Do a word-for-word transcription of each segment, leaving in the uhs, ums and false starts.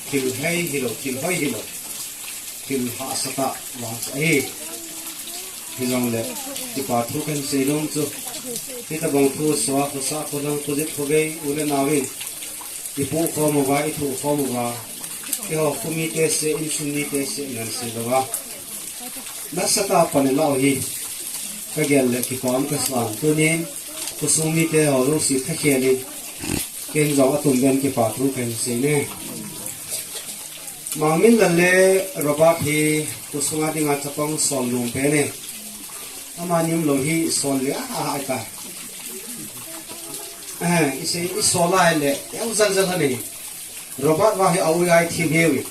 Thil hei hilou, thil hoi hilou, thil hahsatah vang chu ahi. Hijongle, kipa thu kahin sei nom chu, hitobang thu sua, khosa, kholhang, khojet, khovei, u le naovin ipoh khom uva, ithoh khom uva, eiho khomite seh, insung mite seh, ngan sei louva, nasatah a pan ilah u hi kagel le kipah um kasan. Tunin khosung mite ho jouse thakhel in, ken jong atum ben kipa thu kahin sei ne. Mangminlal le Robert hi khosunga dinga chapang sol nom pen e. Amani umlou hi sol le a, a, a, ta. Eh, isei, isol a le, eu jal jal ha nei. Robert vang hi a u ai thim heu e.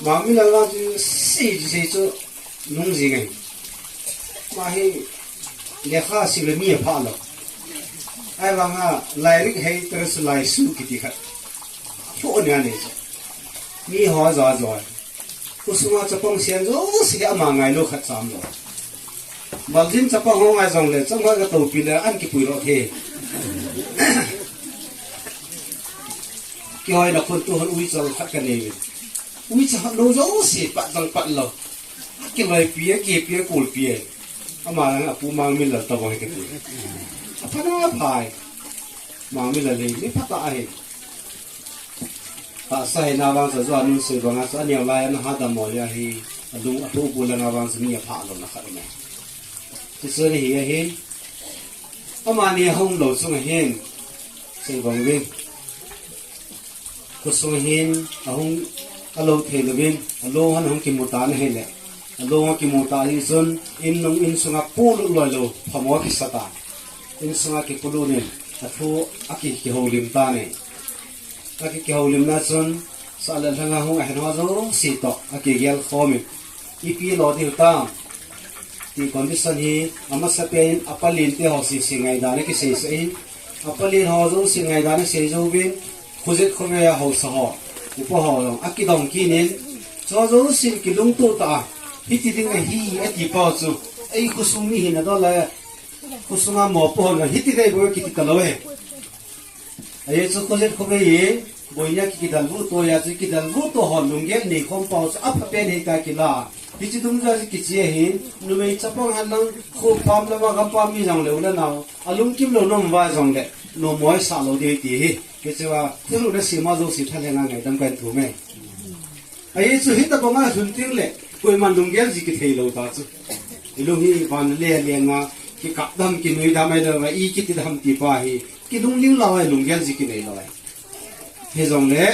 Mangminlal vang chu sei, sei chu nung jing e. Ama hi lekha sim le mi aphah lou. Ahivanga lairik hei tah chu laisu kiti khat. Pho nia nei chu. Mi ho jo jo. Khosunga chapang sen jouse ama ngailou khat cham lou. Maljin chapang ho ngai jongle, chapang ho katopi le, an kipui lou the. Kihoina khun tu hon uicha khat kanei uve. Uicha lou jouse, pat jong pat lou. Kiloipi, kipi, kulpi. Ama lang apu Mangminlal tobang hi kati. Apha na phai. Mangminlal hi, mi phatah ahi. Tahsa hina vang chu, jo anun sei banga chu, aneo lai ana hadam mo ahi, alung athoh bu langa vang chu mi aphah louna khat ahi. Chuchu hi ahin, amani ahung lou chung ahin, sei bang uvin. Khosung ahin, ahung, alou thei louvin, alou han ahung kimu tan ahile. Alou han kimu ta ahi chun, in nung insunga polut loi lou, phamo kisa tan. Insunga kipolut in, athu aki, kihoulim tan e. Aki, kihoulimna chun, sah le lhanga hung ahen ho jouse toh, akigel khom in. Ipi lo diu tam. Ti condition hi, amasapen in, apalen te ho sese ngaidan akiseisah in. Apalen ho jouse ngaidan asei jouvin, khojet khovei a haosa ho, upa ho jong, akidong kit in, chu jousen kilungto tah a, hiti ding ahi, ati pau chu, ei khosung mi hina dol a, khosunga mopo ho jong, hiti dei bou kiti talou e. Ajeh chu khojet khovei e, boina ki, kidalvuh to a chu, kidalvuh to ho lunggel nei khom pau chu, aphapen hita kila. Hiche dungjuia chu kiche ahin, numei chapang hen lang, khopam lama gampam mi jongle u le nao, alungkim lou nom uva jongle, nomoi sah lou ding ti hi. Hichea, thulhuhna sema jouse thalhenga ngaidam kahin thum e. Ajeh chu hitobanga lhun tengle, koiman lunggel ji kithei lou ta chu. Ilung hi van le lenga, kikap dam, kinui dam, ahilouva, i kiti dam ti pa hi, kilungling lou ahi, lunggel ji kinei lou ahi. Hijongle,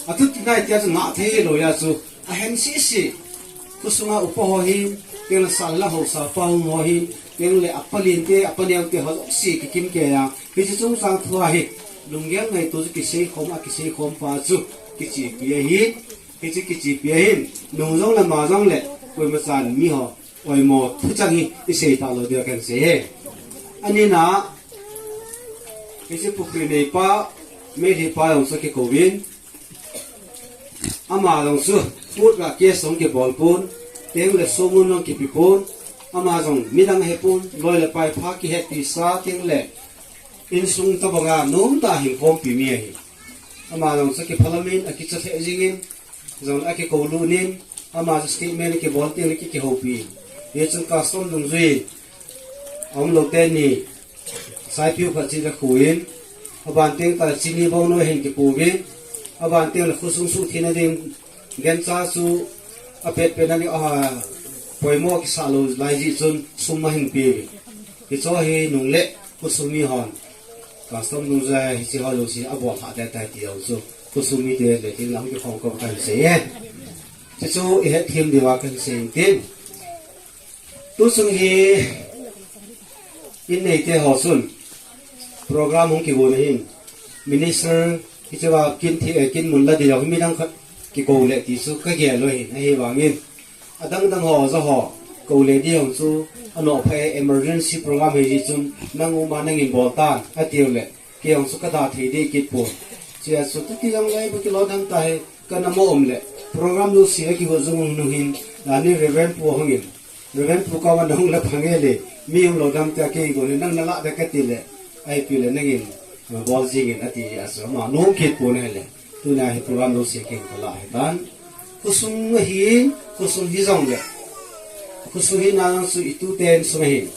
athu tina itia chu ngah thei hilou a chu, ahen sese. Khosunga upa ho hin, tengle sah le lhang haosa pa hung ho hin, tengle apalen te, apaneo te ho jouse kikim kei a. Hiche chungchang thua hi, lunggel ngaito chu kisei khom a, kisei khom pa chu, kichepi ahin, hiche kichepi ahin, nung jongle ma jongle, koima chan mi ho oimo thuchang hi isei talou diu kahin sei e. Anina, hiche pukhri neipa, Meitei pa jong chu kikouvin, ama jong chu, put ga case jong kibol pon, tengle somun jong kipe pon, ama jong midang ahepon, loi le pai pha kihetpisa tengle, insung tobanga nomtah a hinkhompi mi ahi. Ama jong chu kiphalam in, akicha lheh jingin, jong akikoulut in, ama chu statement kibol tengle ki, kihoupi in. Hichun custom dungjuiin, aumlou teni, saipiu khat chu akhuin, aban teng tah chini bou noi hin kipouvin, aban tengle khosung suhthengna ding, gancha chu apetpetna ding, a, poimo kisah lou lai jeh chun sum ahin peuvin. Hicheho hi nungle khosung mi hon, custom dungjuia hicheho jouse abol lhah teitei ti jong chu, khosung mite le tin lang kikhom khom kahin sei e. Chuchu ihet them diuva kahin sei intin. Tuchung hi, in neite ho chun, program hung kigon ahin, minister, hichea kin thi, eh, kin mun la ding jong hi midang khat kikou le ti chu kagel u ahin, ahivangin, adang dang ho, ja ho, kou le ding jong chu, anoh pha e, emergency program ahi jeh chun, nang uma nangin bol tan, atiule, kei jong chu kada thei ding kit pon. Chea chu, tuti jongle, ibu kilou dam tahi, kana mo um le, program jouse akigot jong nung hin, ani Reverend pu ahungin, Reverend pu koma nahung le phang e le, mi umlou dam tia kei gon in nang nalah de kati le, ipi le nangin, bol jingin ati a chu, ama nom kit pon ahile. Tuna hi program lo se keng kala hi tan. Khosung ahin, khosung hi jong le. Khosung hi nang chu itu ten sung ahin.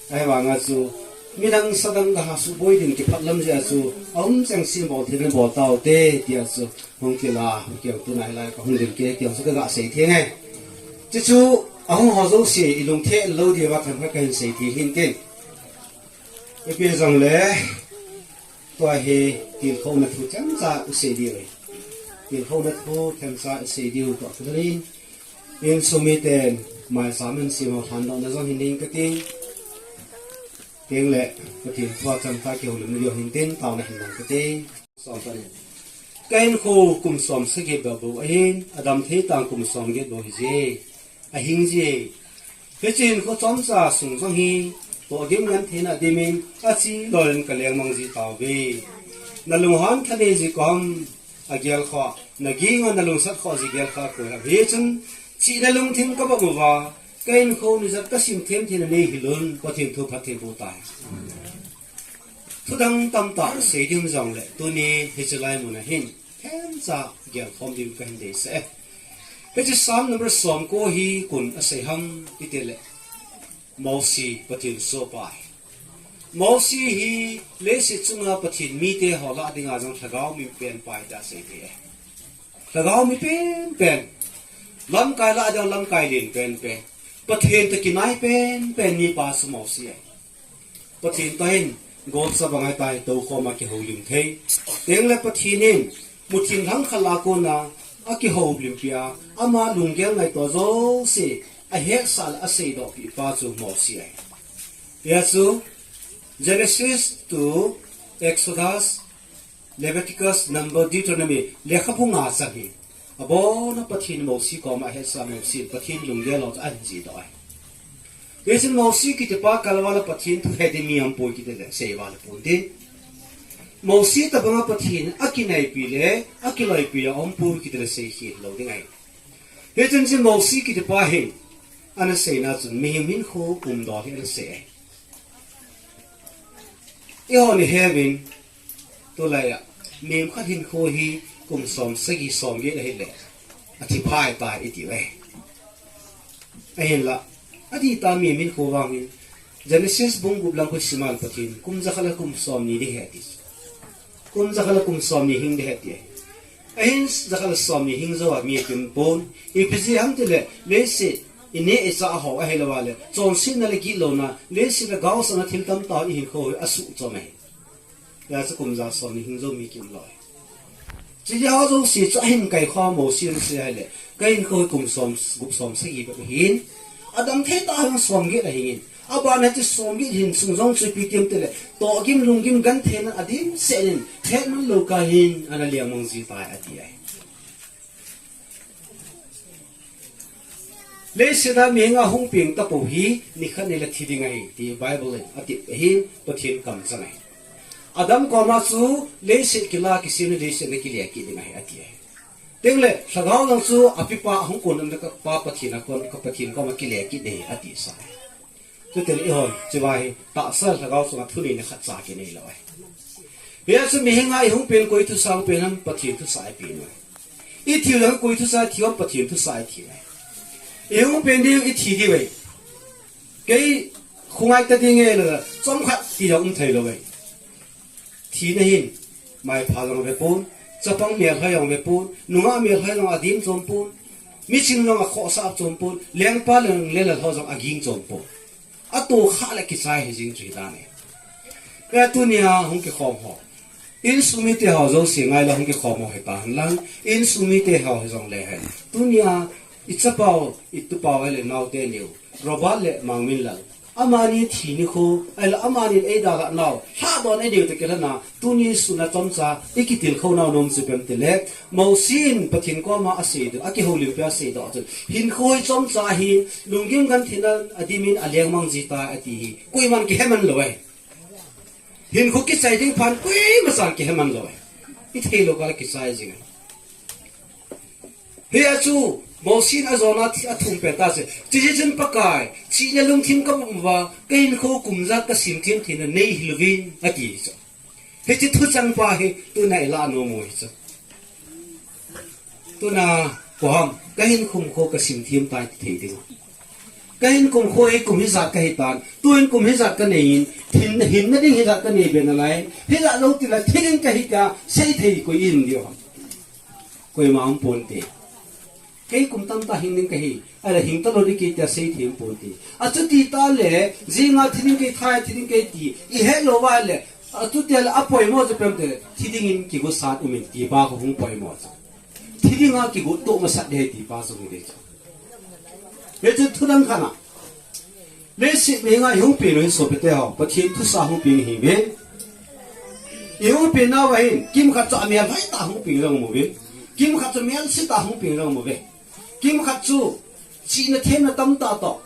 Ahivanga chu midang sadang ga ha suboi ding kiphat lam jeh a chu, aum cheng sin bol thei bol tau te, tia chu hung kila, hung kila tuna hi lai ka hung lim ke, tia chu ka ga sei thei nge. Chu chu, ahung ho jouse, i lung the lo diu va khan ka hin sei thei hin tin. Ipi jong le, tua hi tilkhouna thu chemcha u sei diu. Tilkhouna thu chemcha u sei diu tua ka ding. Insung miten, mai sa men si mo han do na jong hin ding ka ting. Ting le, ka tin tua chemcha kihoulim diu hin tin, tao na hin ding ka ting. Som ta ni. Ka hinkho kum som sagi bou bou ahin, adam thei tang kum som get bou hi je. Ahing ji. Hiche hinkho chomcha sung jong hi, tohgim ngen theina dimin, achi loilen ka lengmang ji tauve. Na lunghan thanei ji kom, agel kho, na ging a na lungsat kho ji gel kho koi ham. Hichun, chihna lungthim ka bang uva, ka hinkho nijat ka sim them theina nei hilun, Pathen thu phatthei boh tai. Thudang tamtah sei ding jong le, tuni hiche lai mun a hin, themcha gelkhom ding ka hin deisah e. Hiche Psalm number som ko hi koin asei ham iti le, Mosi Pathen sohpa ahi. Mosi hi leiset chunga Pathen mite ho lah dinga jong lhagao mi pen pa ahi tia sei thei e. Lhagao mi penpen. Lamkai lah ding lamkai len penpen. Pathen toh kinai penpen mipa chu Mosi ahi. Pathen toh hin, gotsa bang ahitai, toukhom a kihoulim thei. Tengle Pathen in, muthim lhang khat lah a kona, akihoulimpi a, ama lunggel ngaito jouse, ahetsah le aseidoh pi pa chu Mosi ahi. Hia chu, Genesis to Exodus, Leviticus, Number, Deuteronomy, lekhabu nga chang hi. Abona Pathen Mosi koma ahetsah Mosi, Pathen lunggel lou chu ahin jihdoh ahi. Hichun Mosi kitipa kalval a Pathen thu he ding mi aumpoi kiti le, sei val a pon ding. Mosi tobanga Pathen akinaipi le, akiloipi le aumpoi kiti le, sei khel lou ding ahi. Hichun hiche Mosi kitipa hin, ana seina chun, mihem hinkho umdol hi ana sei ahi. Eihon iheuvin, tulai a, mihem khat hinkho hi kum som sagi som get ahile, athi phai tai iti uve. Ahinla, adih tah mihem hinkho vang hin, Genesis bung gup lang khu siman Pathen, kum jakhat le kum som ni ding ahi ati. Kum jakhat le kum som ni hing ding ahi ati. Ahin jakhat le som ni hing jou a mi aum pon, ipi jeh ham tile, leiset, ineh ichah ho ahilou le, chonsetna le gitlouna, leiset le gaosapna thil tamtah in ihinkho hi asuh chom ahi. Hia chu kum ja som ni hing jou mi kium lou ahi. Chujeh a jouse chu ahin kaikhom Mosi in asei ahile, ka hinkho hi kum som, gup som sagi bep ahin, adam thei tah a hin som get ahin, aban a chu som get hin sung jong chu ipi ti ham tile, tohgim lunggim gentheina adimset in, hetman lou kah hin, ana lengmang ji tai ati ahi. Leiset a mihem ahung peng tapou hi, nikhat nile thi ding ahi, ti Bible in atep ahin, Pathen kamchang ahi. Adam koma chu, leiset kila kisem le leiset nakile kit ding ahi, ati ahi. Tengle, lhagao lang chu, apipa ahung kon na ka pa Pathen a kon, ka Pathen koma kile kit ding ahi, ati sa ahi. Chutile eihon, hiche va hi, tahsa lhagao chunga thuneina khatcha kinei lou ahi. Hia chu mihem a ihung pen koi thusah pen ham, Pathen thusah ipen u ahi. Ithiu jong koi thusah thiu ham, Pathen thusah ithiu ahi. Ihung pen diu ithi diu ahi. Kei khongai ta ding e le, chomkhat ti jong um thei lou ahi. Thina hin, maipha jong ve pon, chapang melhoi jong ve pon, nungah melhoi jong adim chom pon, miching jong akhohsah chom pon, lengpa le lelal ho jong aging chom pon. Atohkhah le kichai hi jing chu hitan ahi. Kei tunia hung kikhom ho, insung mite ho jouse ngailou hung kikhom ho hitan lang, insung mite ho hijongle hen. Tunia, ichapau, itupau ahile naote niu, Robert le Mangminlal. Amani thi nikho, ahile amanin eidalhah nau, lhahdoh na diu toh kilhona, tuni sun a chomcha, ikitilkhou nau nom chu ipi ham tile, Mosi in Pathen koma aseidoh, akihoulimpi a aseidoh chun, hinkho hi chomcha ahi, lunggim gentheina adimin alengmang ji tai ati hi, koiman kiheman lou ahi. Hinkho kichai ding phat koima chan kiheman lou ahi. Itheilou kah le kichai jing ahi. Hia chu, Mosi in ajona thi, athum pen tah chu, chujeh chun Pakai, chihna lungthim kabang uva, ka hinkho kum ja kasim them theina nei hilouvin, ati chu. Hiche thuchang pa hi, tuna ilah nom u hi chu. Tuna, koiham, kahin kumkho kasim thim tai ti thei ding. Kahin kumkho hi kum hijat kahi tan, tuin kum hijat kanei in, thin, hinna ding hijat kanei be nalai, hijat lou tila, thi ding kahi tia, sei thei koi in diu ham. Koima um ponte. Kei kum tamtah hing ding kahi, ahile hing talou ding kei tia sei thei um ponte. Achuti tale, jinga thi ding kei, thai thi ding kei ti, ihet lou vale, achuti le apoimo chu pemte, thi dingin kigo sat umin ti pa kho hung poimo chu. Thi dinga kigo toh masat ding ti pa chu hung ding chu. Hichu thu dang khat a. Leiset mihinga ihung pen u hi sopite ho, Pathen thusah hung pen ihiuvin. Ihung pen nauva hin, kimkhat chu amel hoi tah hung pen jong um uve. Kimkhat chu melse tah hung pen jong um uve. Kimkhat chu chihna themna tamtah toh,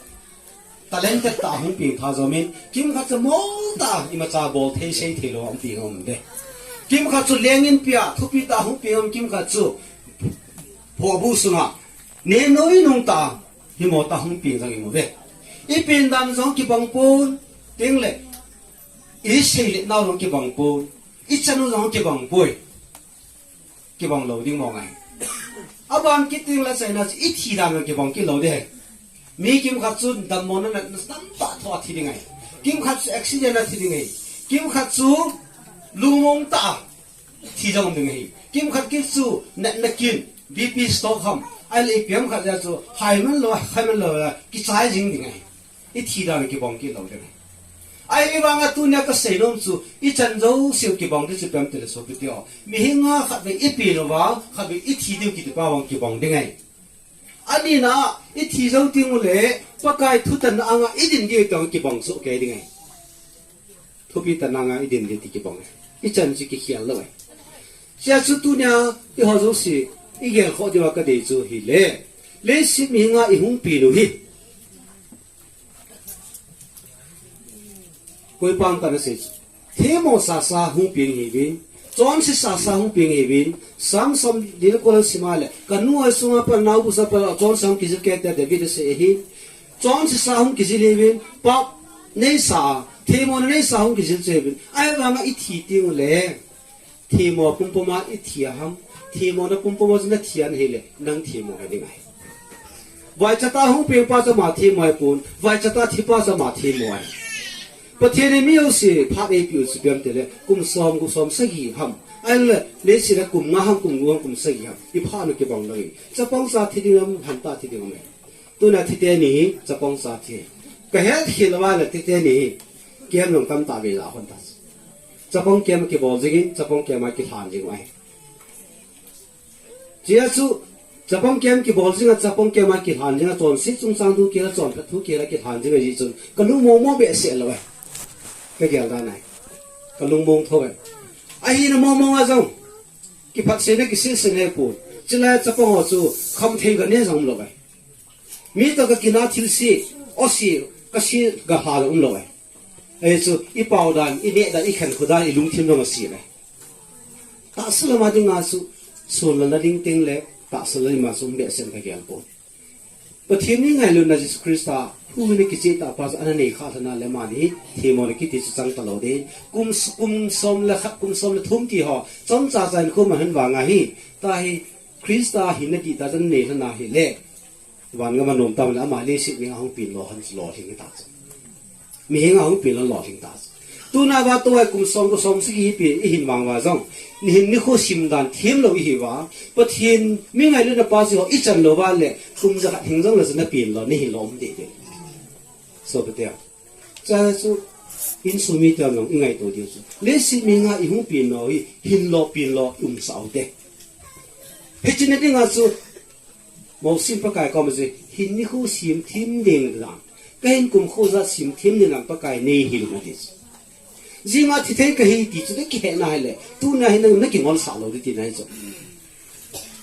talented tah hung pen tha jong umin, kimkhat chu mol tah, imacha bol thei sei thei lou hung pen jong um uve. Kimkhat chu lengin pia, thupi tah hung pen jong um, kimkhat chu phobu sunga, nenoi nung tah, himo tah hung pen jong um uve. Ipen dan jong kibang pon, tengle, isei le nau jong kibang pon, ichan u jong kibang poi. Kibang lou ding mong ahi. Aban kit tengle achaina chu ithi dan jong kibang kit lou ding ahi. Mi kimkhat chu dammona natna tamtah thoh a thi ding ahi. Kimkhat chu accident a thi ding ahi. Kimkhat chu lungmong tah a thi jong ding ahi. Kimkhat kit chu natna kin, B P stroke ham, ahile ipi ham khat jeh chu haiman lou, haiman lou a kichai jing ding ahi. Ithi dan kibang kit lou ding ahi. Ahivanga tunia kasei nom chu, ichan jouseu kibang ding chu ipi ham itile sopite ho, mihinga khatvei ipen uva, khatvei ithi diu kiti pa vang kibang ding ahi. Anina, ithi jou tengule, Pakai thutanna anga idin diu ti kibang soh kei ding ahi. Thupi tanna anga idin diu ti kibang ahi. Ichan chu kikhel lou ahi. Chea chu tunia, eiho jouse, igel khoh diuva kadei chu hile, leiset mihinga ihung pen u hi, koipan kana sei chu, themmo sasa hung pen ihiuvin, chonse sasa hung pen ihiuvin, Sam somli le ko lang sim a le, kanu a sunga pat, naobu sunga pat, chonse hung kijil kei tia David asei ahi. Chonse sa hung kijil ihiuvin, pap neisa, themmona neisa hung kijil chu ihiuvin. Ahivanga ithi tengule, themmo pumpuma ithi a ham, themmona pumpuma chu nathi a nahile, nang themmo hi ding ahi. Vaichata hung pengpa chu ama themmo ahipon, vaichata thipa chu ama themmo ahi. Pathen in mi jouse phat eipeh u chu ipi ham itile, kum som, kum som sagi ham, ahile leiset a kum nga ham, kum gup ham, kum sagi ham, iphat u kibang lou ahi. Chapang cha thi ding ham, lhantah thi ding ham ahi. Tuna thi teni hi, chapang cha thi. Kahet khel uva le thi teni hi, camp jong tamtah vei la hon ta. Chapang camp kibol jingin, chapang camp a kilhan jing u ahi. Chea chu, chapang camp kibol jinga, chapang camp a kilhan jinga, chonse chungchang thu kihela, chonphat thu kihela kilhan jinga jeh chun, kalung mong mong behseh lou ahi. Kagel dan ahi. Kalung mong thou ahi. Ahina mong mong a jong, kiphatseina kisehseh ahipon, chulai chapang ho chu khamthei gane jong umlou ahi. Mi toh kakina thilse, ose, kase, galha jong umlou ahi. Ahi chu, ipao dan, ineh dan, ikhenkhu dan, ilungthim jong ase ahi. Tahsa lama dinga chu, sonlana ding tengle, tahsa lama chu um behseh in kagel poi. Pathen in ngailutna Jesu Christa, huhhingna kicheh tah pa chu ana nei khah lhon a le amani, themmona kiti chu chang talou ding. Kum, kum som le khat, kum som le thum ti ho, chomcha cha in khum a hen vanga hi, tahi, Christa hinna dihtah chu ana nei lhon a hile, van gam a nom tah le ama leiset mihinga hung pen lou hon chu lolhing tah chu. Mihinga hung pen lou lolhing tah chu. Tuna va tua kum som, kum som sagi hi pen ihin vang uva jong, nihin nikho sim dan themlou ihiuva, Pathen mi ngailutna pa chu ichan lou uva le, kum jakhat hing jongle chu napen lou, nahin lou um deh deh. Sopite ho, chea chu, insung mite jong ingaito diu chu, leiset mihinga ihung pen nau hi, hin lou pen lou iumsah u hite. Hiche na dinga chu, Mosi in Pakai koma chu, hin nikho sim them ding dan, kahin kumkho jat sim them ding dan Pakai neihil un ati chu. Jinga thithei kahi ti chu nakihet na hile, tuna hi nang nakingolsah lou ding tina ahi chu.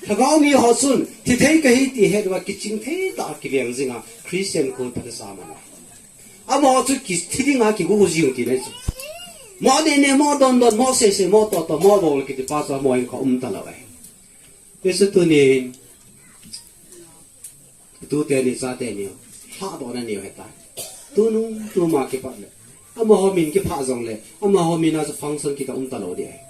Lhagao mi ho chun, thithei kahi ti het uva kiching thei tah a kiveng jinga, Christian kol phatah sa man ahi. Amaho chu kithi dinga kigo jing tina ahi chu. Mo neh neh, mo don don, mo sei sei, mo toh toh, mo bol kiti pa chu amaho in kho um talou ahi. Hichu tunin, tute ni, chate ni, lhadohna neiu hita. Tunung tuma kipat le, amaho min kiphah jongle, amaho min a chu function kiti um talou ding ahi.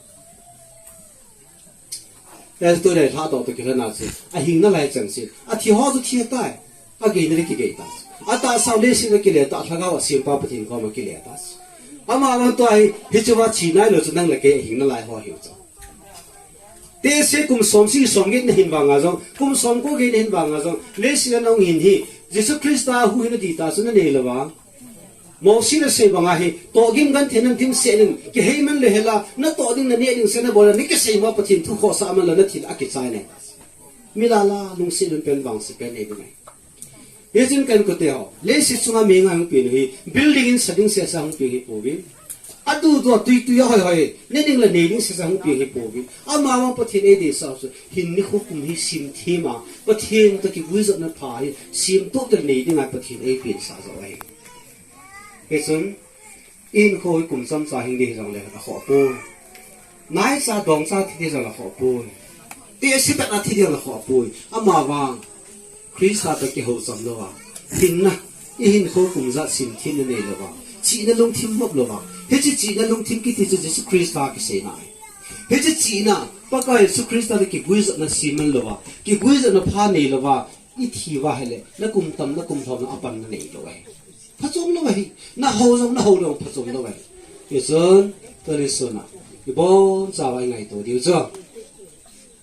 Hiche tu le lha to to kilhona chu. Ahing nalai chang chu. Athi ho chu thi tai. Agei na le kigei ta chu. Atahsa leiset a kile ta, lhagao a sempa Pathen koma kile ta chu. Ama vang tua hi, hiche va thi nailou chu nang le kei ahing nalai ho hiu chu. Tehse kum som sagi som get nahin vanga jong, kum som ko get nahin vanga jong, leiset a nahung hin hi, Jesu Christa huhhingna ding tah chu nanei lou va. Mosi in asei banga hi, tohgim genthei nan dimset in, kihei man le hela, natoh ding naneh ding seh nabol a, nakisei ma Pathen thu khohsah a man lou nathil a kichai nai. Mi lala, lungset lhun pen vangset pen nei ding ahi. Hichun ka inkote ho, leiset chunga mi nga hung pen hi, building in sa ding seh sa hung pen hi pouvin. Adu du a tui tui a hoi hoi, ne ding le nei ding seh sa hung pen hi pouvin. Ama vang Pathen eideisah chu, hin nikho kum hi semthem a, Pathen toh kiguijopna pha hi, semtup tah nei dinga Pathen eipensah joh ahi. Hichun, ihinkho hi kum chomcha hing ding hijongle akhoh poi. Naicha dongcha thi ding jongle akhoh poi. Tehse tah a thi ding jongle akhoh poi. Ama vang, Christa toh kihou chom louva. Hinna, ihinkho kum ijat semthem na nei louva. Chihna lungthim mop louva. Hiche chihna lungthim kiti chu Jesu Christa kiseina ahi. Hiche chihna, Pakai Jesu Christa toh kiguijopna seman louva. Kiguijopna pha nei louva. Ithi uva ahile, nakum tam, nakum lhom na apan nanei lou ahi. Phachom lou ahi. Nahou jong, nahou lou jong phachom lou ahi. Hichun, tuni suna. Ibonchauva ingaito diu chu.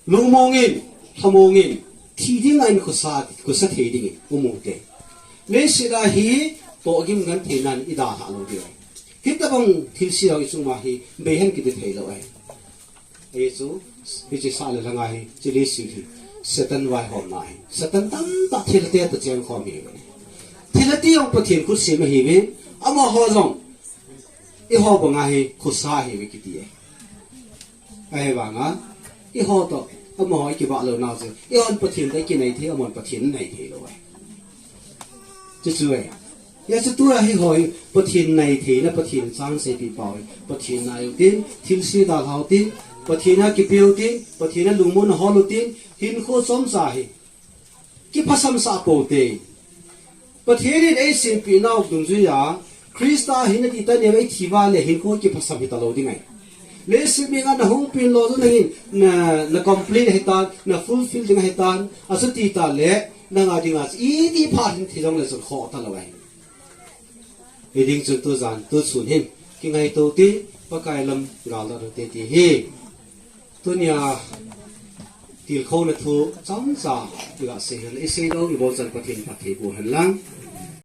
Lungmong in, lhamong in, thi dinga in khosa, khosa thei dingin, um u hite. Leiset a hi, tohgim genthei nan idalhah lou diu ahi. Hitobang thilse ho ichung uva hi, beihen kiti thei lou ahi. Hichu, hiche sah le lhanga hi, hiche leiset hi, Satan vaihomna ahi. Satan tamtah thilha te toh chengkhom ahiuve. Thilha te jong Pathen khut sem ahiuve, amaho jong, eiho banga hi, khosa ahiuve kiti e. Ahivanga, eiho toh, amaho ikibah louna chu, eihon Pathen toh ikinai thei, amahon Pathen anai thei lou e. Chuchu e. Hiche tua hi hoi, Pathen nai theina, Pathen chang seipeh pau hi. Pathen nai u tin, thilse dalha u tin, Pathen a kipe u tin, Pathen a lungmonna hol u tin, hinkho chomcha hi. Kiphasamsah pou hite. Pathen in eisempeh nau dungjuia, Christa hinna ding tah neiva ithi uva le hinkho kiphasam hita lou ding ahi. Leiset mi nga nahung pen lou jong nangin, na, na complete ahitan, na fulfill ding ahitan, achuti tah le, nanga dinga, iti phat hin thi jongle chun khoh talou ahi. Hiding chun tujan, tusun hin, kingaito u hite, Pakai lam gal doh u hite ti hi. Tunia, tilkhouna thu, chomcha, iga sei hen, isei lou, ibonchauvin Pathen phatthei boh hen lang.